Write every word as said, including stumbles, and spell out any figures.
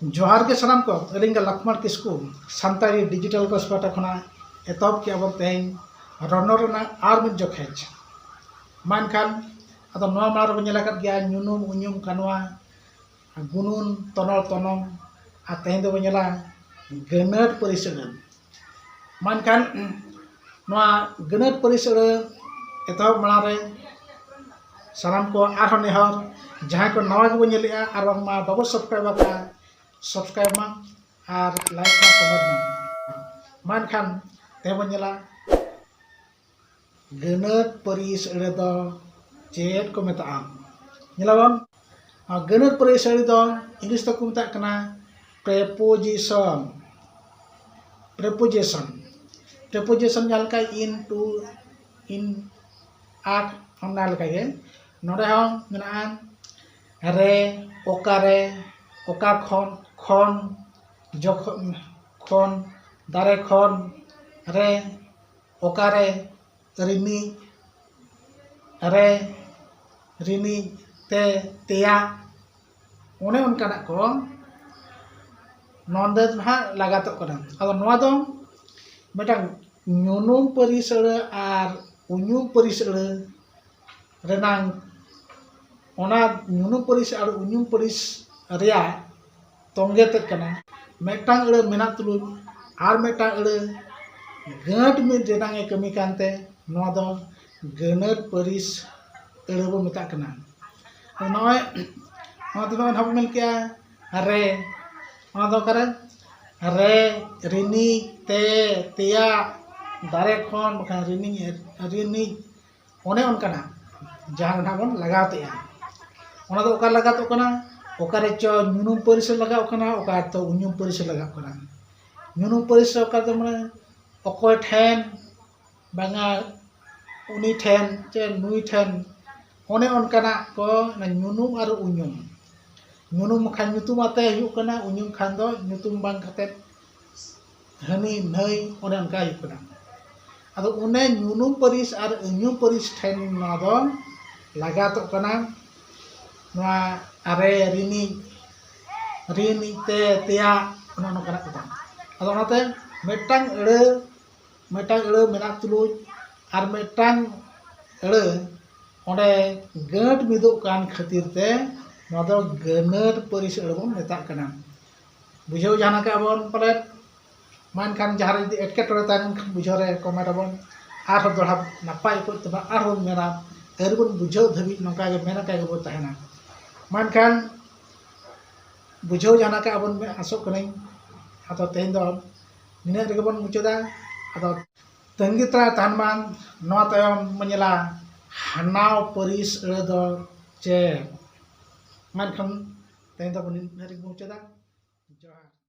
ᱡᱚᱦᱟᱨ ᱜᱮ ᱥᱟᱱᱟᱢ ᱠᱚ, ᱟᱹᱞᱤᱧ ᱜᱮ ᱞᱚᱠᱷᱢᱚᱬ ᱠᱤᱥᱠᱩ, ᱥᱟᱱᱛᱟᱲᱤ ᱰᱤᱡᱤᱴᱟᱞ ᱜᱚᱥᱯᱮᱴᱟ ᱠᱷᱚᱱᱟᱜ ᱮᱛᱚᱦᱚᱵ ᱠᱮᱜᱼᱟ ᱵᱚᱱ ᱛᱮᱦᱮᱧ ᱨᱚᱱᱚᱲ ᱨᱮᱱᱟᱜ ᱟᱨ ᱢᱤᱫ ᱡᱚᱠᱷᱮᱡ᱾ ᱢᱟ ᱮᱱᱠᱷᱟᱱ ᱟᱫᱚ ᱱᱚᱣᱟ ᱢᱟᱲᱟᱝ ᱨᱮᱵᱚᱱ ᱧᱮᱞ ᱟᱠᱟᱫ ᱜᱮᱭᱟ ᱧᱩᱱᱩᱢ, ᱩᱧᱩᱢ, ᱠᱟᱱᱣᱟ, ᱜᱩᱱᱩᱱ, ᱛᱚᱱᱚᱞ, ᱛᱚᱱᱚᱢ, ᱟᱨ ᱛᱮᱦᱮᱧ ᱫᱚᱵᱚᱱ ᱧᱮᱞᱟ ᱜᱟᱹᱱᱟᱹᱛ ᱯᱟᱹᱨᱤᱥ ᱟᱹᱲᱟᱹ᱾ ᱢᱟ ᱮᱱᱠᱷᱟᱱ ᱱᱚᱣᱟ ᱜᱟᱹᱱᱟᱹᱛ ᱯᱟᱹᱨᱤᱥ ᱟᱹᱲᱟᱹ ᱮᱛᱚᱦᱚᱵ ᱢᱟᱲᱟᱝ ᱨᱮ ᱥᱟᱱᱟᱢ ᱠᱚ ᱟᱨᱦᱚᱸ ᱱᱮᱦᱚᱨ, ᱡᱟᱦᱟᱸᱭ ᱠᱚ ᱱᱟᱣᱟ ᱜᱮᱵᱚᱱ ᱧᱮᱞᱮᱜᱼᱟ ᱟᱨ ᱵᱟᱝᱢᱟ ᱵᱟᱵᱚ ᱥᱟᱵᱥᱠᱨᱟᱭᱤᱵ ᱟᱠᱟᱫᱼᱟ, ᱥᱟᱵᱥᱠᱨᱟᱭᱤᱵ ᱢᱟ ᱟᱨ ᱞᱟᱭᱤᱠ ᱢᱟ, ᱠᱚᱢᱮᱱᱴ ᱢᱟ᱾ ᱢᱟ ᱮᱱᱠᱷᱟᱱ ᱛᱮᱦᱮᱧ ᱵᱚᱱ ᱧᱮᱞᱟ ᱜᱟᱹᱱᱟᱹᱛ ᱯᱟᱹᱨᱤᱥ ᱟᱹᱲᱟᱹ ᱫᱚ ᱪᱮᱫ ᱠᱚ ᱢᱮᱛᱟᱜᱼᱟ? ᱧᱮᱞᱟᱵᱚᱱ, ᱟᱨ ᱜᱟᱹᱱᱟᱹᱛ ᱯᱟᱹᱨᱤᱥ ᱟᱹᱲᱟᱹ ᱫᱚ ᱤᱝᱞᱤᱥ ᱛᱮᱠᱚ ᱢᱮᱛᱟᱜ ᱠᱟᱱᱟ preposition᱾ Preposition, preposition ᱡᱟᱦᱟᱸ ᱞᱮᱠᱟ in, to, in, at, ᱚᱱᱟ ᱞᱮᱠᱟᱜᱮ ᱱᱚᱰᱮ ᱦᱚᱸ ᱢᱮᱱᱟᱜᱼᱟ ᱨᱮ, ᱚᱠᱟᱨᱮ, ᱚᱠᱟ ᱠᱷᱚᱱ, ᱠᱷᱚᱱ, ᱡᱚᱠᱷᱚᱱ, ᱠᱷᱚᱱ, ᱫᱟᱨᱮ ᱠᱷᱚᱱ, ᱨᱮ, ᱚᱠᱟᱨᱮ, ᱨᱤᱱᱤᱡ, ᱨᱮ, ᱨᱤᱱᱤᱡ, ᱛᱮ, ᱛᱮᱭᱟᱜ, ᱚᱱᱮ ᱚᱱᱠᱟᱱᱟᱜ ᱠᱚ ᱱᱚᱸᱰᱮ ᱫᱚ ᱱᱟᱦᱟᱜ ᱞᱟᱜᱟᱛᱚᱜ ᱠᱟᱱᱟ᱾ ᱟᱫᱚ ᱱᱚᱣᱟ ᱫᱚ ᱢᱤᱫᱴᱟᱝ ᱧᱩᱱᱩᱢ ᱯᱟᱹᱨᱤᱥ ᱟᱹᱲᱟᱹ ᱟᱨ ᱩᱧᱩᱢ ᱯᱟᱹᱨᱤᱥ ᱟᱹᱲᱟᱹ ᱨᱮᱱᱟᱝ, ᱚᱱᱟ ᱧᱩᱱᱩᱢ ᱯᱟᱹᱨᱤᱥ ᱟᱨ ᱩᱧᱩᱢ ᱯᱟᱹᱨᱤᱥ ᱨᱮᱭᱟᱜ ᱛᱚᱸᱜᱮ ᱛᱮᱫ ᱠᱟᱱᱟ᱾ ᱢᱤᱫᱴᱟᱝ ᱟᱹᱲᱟᱹ ᱢᱮᱱᱟᱜ ᱛᱩᱞᱩᱡ ᱟᱨ ᱢᱤᱫᱴᱟᱝ ᱟᱹᱲᱟᱹ ᱜᱟᱹᱴ ᱢᱤᱫ ᱨᱮᱱᱟᱝ ᱮ ᱠᱟᱹᱢᱤ ᱠᱟᱱᱛᱮ ᱱᱚᱣᱟ ᱫᱚ ᱜᱟᱹᱱᱟᱹᱛ ᱯᱟᱹᱨᱤᱥ ᱟᱹᱲᱟᱹ ᱵᱚ ᱢᱮᱛᱟᱜ ᱠᱟᱱᱟ᱾ ᱱᱚᱜᱼᱚᱭ ᱱᱚᱣᱟ ᱛᱮᱫᱚ ᱱᱟᱦᱟᱜ ᱵᱚ ᱢᱮᱱ ᱠᱮᱜᱼᱟ ᱨᱮ, ᱚᱱᱟ ᱫᱚ ᱚᱠᱟᱨᱮ? ᱨᱮ, ᱨᱤᱱᱤᱡ, ᱛᱮ, ᱛᱮᱭᱟᱜ, ᱫᱟᱨᱮ ᱠᱷᱚᱱ, ᱵᱟᱠᱷᱟᱱ ᱨᱤᱱᱤᱡ, ᱨᱤᱱᱤᱡ, ᱚᱱᱮ ᱚᱱᱠᱟᱱᱟᱜ ᱡᱟᱦᱟᱸ ᱨᱮ ᱱᱟᱦᱟᱜ ᱵᱚᱱ ᱞᱟᱜᱟᱣ ᱛᱮᱜᱼᱟ᱾ ᱚᱱᱟ ᱫᱚ ᱚᱠᱟ ᱞᱟᱜᱟᱛᱚᱜ ᱠᱟᱱᱟ? ᱚᱠᱟᱨᱮ ᱪᱚ ᱧᱩᱱᱩᱢ ᱯᱟᱹᱨᱤᱥ ᱨᱮ ᱞᱟᱜᱟᱣ ᱠᱟᱱᱟ, ᱚᱠᱟ ᱨᱮ ᱪᱚ ᱩᱧᱩᱢ ᱯᱟᱹᱨᱤᱥ ᱨᱮ ᱞᱟᱜᱟᱣ ᱠᱟᱱᱟ᱾ ᱧᱩᱱᱩᱢ ᱯᱟᱹᱨᱤᱥ ᱨᱮ ᱚᱠᱟ ᱫᱚ ᱢᱟᱱᱮ ᱚᱠᱚᱭ ᱴᱷᱮᱱ, ᱵᱟᱝᱟ ᱩᱱᱤ ᱴᱷᱮᱱ ᱪᱮ ᱱᱩᱭ ᱴᱷᱮᱱ, ᱚᱱᱮ ᱚᱱᱠᱟᱱᱟᱜ ᱠᱚ ᱚᱱᱟ ᱧᱩᱱᱩᱢ ᱟᱨ ᱩᱧᱩᱢ᱾ ᱧᱩᱱᱩᱢ ᱠᱷᱟᱱ ᱧᱩᱛᱩᱢ ᱟᱛᱮ ᱦᱩᱭᱩᱜ ᱠᱟᱱᱟ, ᱩᱧᱩᱢ ᱠᱷᱟᱱ ᱫᱚ ᱧᱩᱛᱩᱢ ᱵᱟᱝ ᱠᱟᱛᱮ ᱦᱟᱹᱱᱤ ᱱᱟᱹᱭ ᱚᱱᱮ ᱚᱱᱠᱟ ᱦᱩᱭᱩᱜ ᱠᱟᱱᱟ᱾ ᱟᱫᱚ ᱚᱱᱮ ᱧᱩᱱᱩᱢ ᱯᱟᱹᱨᱤᱥ ᱟᱨ ᱩᱧᱩᱢ ᱯᱟᱹᱨᱤᱥ ᱴᱷᱮᱱ ᱱᱚᱣᱟ ᱫᱚ ᱞᱟᱜᱟᱛᱚᱜ ᱠᱟᱱᱟ᱾ ᱱᱚᱣᱟ ᱨᱮ, ᱨᱤᱱᱤᱡ, ᱨᱤᱱᱤᱡ ᱛᱮ ᱛᱮᱭᱟᱜ, ᱱᱚᱜᱼᱚ ᱱᱚᱝᱠᱟᱱᱟᱜ ᱠᱟᱛᱷᱟ᱾ ᱟᱫᱚ ᱚᱱᱟᱛᱮ ᱢᱤᱫᱴᱟᱝ ᱟᱹᱲᱟᱹ, ᱢᱤᱫᱴᱟᱝ ᱟᱹᱲᱟᱹ ᱢᱮᱱᱟᱜ ᱛᱩᱞᱩᱡ ᱟᱨ ᱢᱤᱫᱴᱟᱝ ᱟᱹᱲᱟᱹ ᱚᱸᱰᱮ ᱜᱟᱹᱴ ᱢᱤᱫᱚᱜ ᱠᱟᱱ ᱠᱷᱟᱹᱛᱤᱨ ᱛᱮ ᱱᱚᱣᱟ ᱫᱚ ᱜᱟᱹᱱᱟᱹᱴ ᱯᱟᱹᱨᱤᱥ ᱟᱹᱲᱟᱹ ᱵᱚᱱ ᱢᱮᱛᱟᱜ ᱠᱟᱱᱟ᱾ ᱵᱩᱡᱷᱟᱹᱣ ᱡᱟᱦᱟᱸ ᱠᱟᱜᱼᱟ ᱵᱚᱱ ᱯᱟᱞᱮᱫ? ᱢᱟ ᱮᱱᱠᱷᱟᱱ ᱡᱟᱦᱟᱸ ᱨᱮ ᱡᱩᱫᱤ ᱮᱴᱠᱮᱴᱚᱬᱮ ᱛᱟᱦᱮᱸ ᱞᱮᱱᱠᱷᱟᱱ ᱵᱩᱡᱷᱟᱹᱣ ᱨᱮ comment ᱟᱵᱚᱱ, ᱟᱨᱦᱚᱸ ᱫᱚᱦᱲᱟ ᱱᱟᱯᱟᱭ ᱚᱠᱚᱡ ᱛᱮ ᱟᱨᱦᱚᱸ ᱵᱚᱱ ᱢᱮᱱᱟ, ᱟᱹᱣᱨᱤ ᱵᱚᱱ ᱵᱩᱡᱷᱟᱹᱣ ᱫᱷᱟᱹᱵᱤᱡ ᱱᱚᱝᱠᱟ ᱜᱮ ᱢᱮᱱ ᱟᱠᱟᱫ ᱜᱮᱵᱚᱱ ᱛᱟᱦᱮᱱᱟ᱾ ᱢᱟ ᱮᱱᱠᱷᱟᱱ ᱵᱩᱡᱷᱟᱹᱣ ᱡᱟᱦᱟᱸ ᱞᱮᱠᱟ ᱟᱵᱚᱱ ᱟᱥᱚᱜ ᱠᱟᱹᱱᱟᱹᱧ᱾ ᱟᱫᱚ ᱛᱮᱦᱮᱧ ᱫᱚ ᱱᱤᱱᱟᱹᱜ ᱨᱮᱜᱮ ᱵᱚᱱ ᱢᱩᱪᱟᱹᱫᱟ᱾ ᱟᱫᱚ ᱛᱟᱺᱜᱤ ᱛᱟᱲᱟ ᱛᱟᱦᱮᱱ ᱢᱟ, ᱱᱚᱣᱟ ᱛᱟᱭᱚᱢ ᱵᱚᱱ ᱧᱮᱞᱟ ᱦᱟᱱᱟᱣ ᱯᱟᱹᱨᱤᱥ ᱟᱹᱲᱟᱹ ᱫᱚ ᱪᱮᱫ᱾ ᱢᱮᱱᱠᱷᱟᱱ ᱛᱮᱦᱮᱧ ᱫᱚ ᱱᱤᱱᱟᱹᱜ ᱨᱮᱜᱮ ᱵᱚᱱ ᱢᱩᱪᱟᱹᱫᱟ᱾ ᱡᱚᱦᱟᱨ᱾